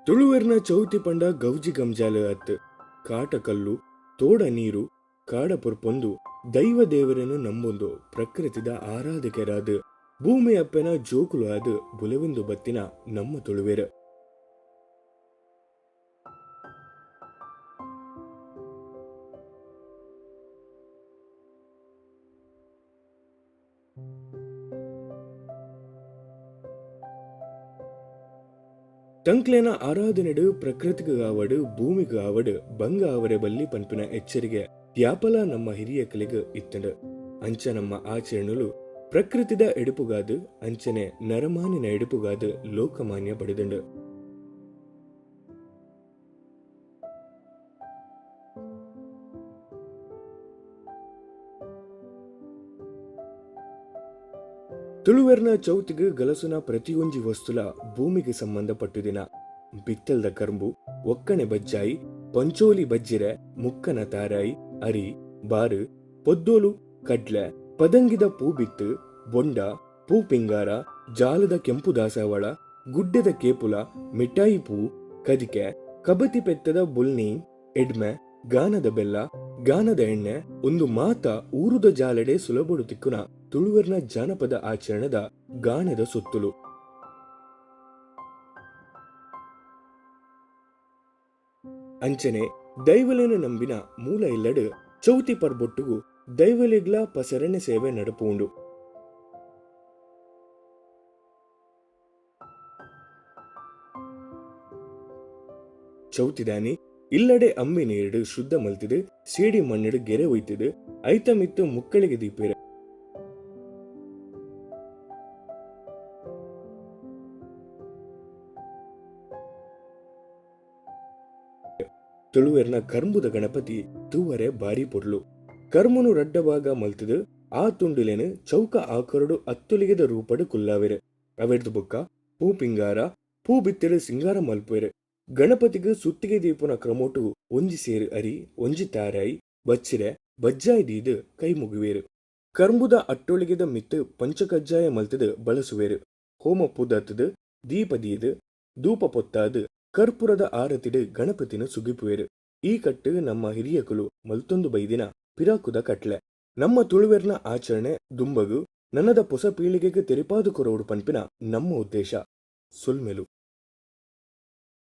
ತುಳುವೆರ್ನ ಚೌತಿ ಪಂಡ ಗೌಜಿ ಗಂಜಾಲ ಅತ್ತ್, ಕಾಟ ಕಲ್ಲು, ತೋಡ ನೀರು, ಕಾಡ ಪೊರ್ಪೊಂದು ದೈವ ದೇವರೆನ್ ನಂಬೊಂದು ಪ್ರಕೃತಿದ ಆರಾಧಕೆರಾದ್ ಭೂಮಿ ಅಪ್ಪೆನ ಜೋಕುಲು ಆದ್ ಬುಲೆವೊಂದು ಬತ್ತಿನ ನಮ್ಮ ತುಳುವೆರ್. ತಂಕ್ಲೆನ ಆರಾಧನೆಡ್ ಪ್ರಕೃತಿಗ್ ಆವಡ್ ಭೂಮಿಗ್ ಆವಡ್ ಬಂಗ ಆವರೆ ಬಲ್ಲಿ ಪನ್ಪಿನ ಎಚ್ಚರಿಗೆ ಯಾಪಲ ನಮ್ಮ ಹಿರಿಯಕಲೆಗ್ ಇತ್ತ್ಂಡ್. ಅಂಚ ನಮ್ಮ ಆಚರಣೆಲು ಪ್ರಕೃತಿದ ಎಡುಪುಗಾದ್ ಅಂಚನೆ ನರಮಾನಿನ ಎಡುಪುಗಾದ್ ಲೋಕಮಾನ್ಯ ಪಡೆದುಂಡು. ತುಳುವೆರ್ನ ಚೌತಿಗ್ ಗಲಸುನ ಪ್ರತಿಯೊಂಜಿ ವಸ್ತುಲ ಭೂಮಿಗ್ ಸಂಬಂಧ ಪಟ್ಟುದಿನ. ಬಿತ್ತಲ್ದ ಕರ್ಂಬು, ಒಕ್ಕಣೆ ಬಜ್ಜಾಯಿ, ಪಂಚೋಲಿ ಬಜ್ಜಿರೆ, ಮುಕ್ಕನ ತಾರಾಯಿ, ಅರಿ, ಬಾರ್, ಪೊದ್ದೋಲು, ಕಡ್ಲೆ, ಪದಂಗಿದ ಪೂ ಬಿತ್ತ್, ಬೊಂಡ, ಪೂ ಪಿಂಗಾರ, ಜಾಲದ ಕೆಂಪು ದಾಸವಾಳ, ಗುಡ್ಡೆದ ಕೇಪುಲ, ಮಿಠಾಯಿ ಪೂ, ಕದಿಕೆ, ಕಬತಿ ಪೆತ್ತದ ಬೊಲ್ನಿ, ಎಡ್ಮೆ, ಗಾನದ ಬೆಲ್ಲ, ಗಾನದ ಎಣ್ಣೆ ಉಂದು ಮಾತ ಊರುದ ಜಾಲೆಡೆ ಸುಲಭೊಡು ತಿಕ್ಕುನ ತುಳುವೆರ್ನ ಜಾನಪದ ಆಚರಣೆದ ಗಾಣದ ಸೊತ್ತುಲು. ಅಂಚನೆ ದೈವಲೆನ್ ನಂಬಿನ ಮೂಲ ಇಲ್ಲಡ್ ಚೌತಿ ಪರ್ಬೊಟ್ಟುಗು ದೈವಲೆಗ್ಲಾ ಪಸರಣೆ ಸೇವೆ ನಡಪುಂಡು. ಚೌತಿದಾನಿ ಇಲ್ಲಡೆ ಅಂಬಿ ನೀರ್ಡ್ ಶುದ್ಧ ಮಲ್ತ್ದ್ ಸೇಡಿ ಮಣ್ಣ್ಡ್ ಗೆರೆ ಒಯ್ತ್ದ್ ಐತ ಮಿತ್ತ್ ಮುಕ್ಕಳಿಗೆ ದೀಪೆರ್. ತುಳುವೆರ್ನ ಕರ್ಂಬುದ ಗಣಪತಿ ತೂವರೆ ಬಾರಿ ಪೊರ್ಲು. ಕರ್ಮುನು ರಡ್ಡ ಭಾಗ ಮಲ್ತ್ದ್ ಆ ತುಂಡುಲೆನ್ ಚೌಕ ಆಕಾರೊಡು ಅತ್ತೊಲಿಗೆದ ರೂಪಡ್ ಕುಲ್ಲಾವೆರ್. ಅವೆರ್ದ್ ಬೊಕ್ಕ ಪೂ ಪಿಂಗಾರ, ಪೂ ಬಿತ್ತ್ಡ್ ಸಿಂಗಾರ ಮಲ್ಪುವೆರ್. ಗಣಪತಿಗ್ ಸುತ್ತಿಗೆ ದೀಪುನ ಕ್ರಮೊಟು ಒಂಜಿ ಸೇರ್ ಅರಿ, ಒಂಜಿ ತಾರಾಯಿ, ಬಚ್ಚಿರೆ, ಬಜ್ಜಾಯಿ ದೀದ್ ಕೈ ಮುಗಿವೆರ್. ಕರ್ಂಬುದ ಅಟ್ಟೊಳಿಗೆದ ಮಿತ್ತ್ ಪಂಚಕಜ್ಜಾಯ ಮಲ್ತ್ದ್ ಬಳಸುವೆರ್. ಹೋಮ ಪುದತ್ದ್, ದೀಪ ದೀದ್, ದೂಪ ಪೊತ್ತಾದ್ ಕರ್ಪೂರದ ಆರತಿಡ್ ಗಣಪತಿನ್ ಸುಗಿಪುವೆರ್. ಈ ಕಟ್ಟ್ ನಮ್ಮ ಹಿರಿಯಕುಲು ಮಲ್ತೊಂದು ಬೈದಿನ ಪಿರಾಕುದ ಕಟ್ಲೆ. ನಮ್ಮ ತುಳುವೆರ್ನ ಆಚರಣೆ ದುಂಬಗ್ ನನದ ಪೊಸ ಪೀಳಿಗೆಗ್ ತೆರಿಪಾದ್ ಕೊರೊಡು ಪನ್ಪಿನ ನಮ್ಮ ಉದ್ದೇಶ. ಸೊಲ್ಮೆಲು.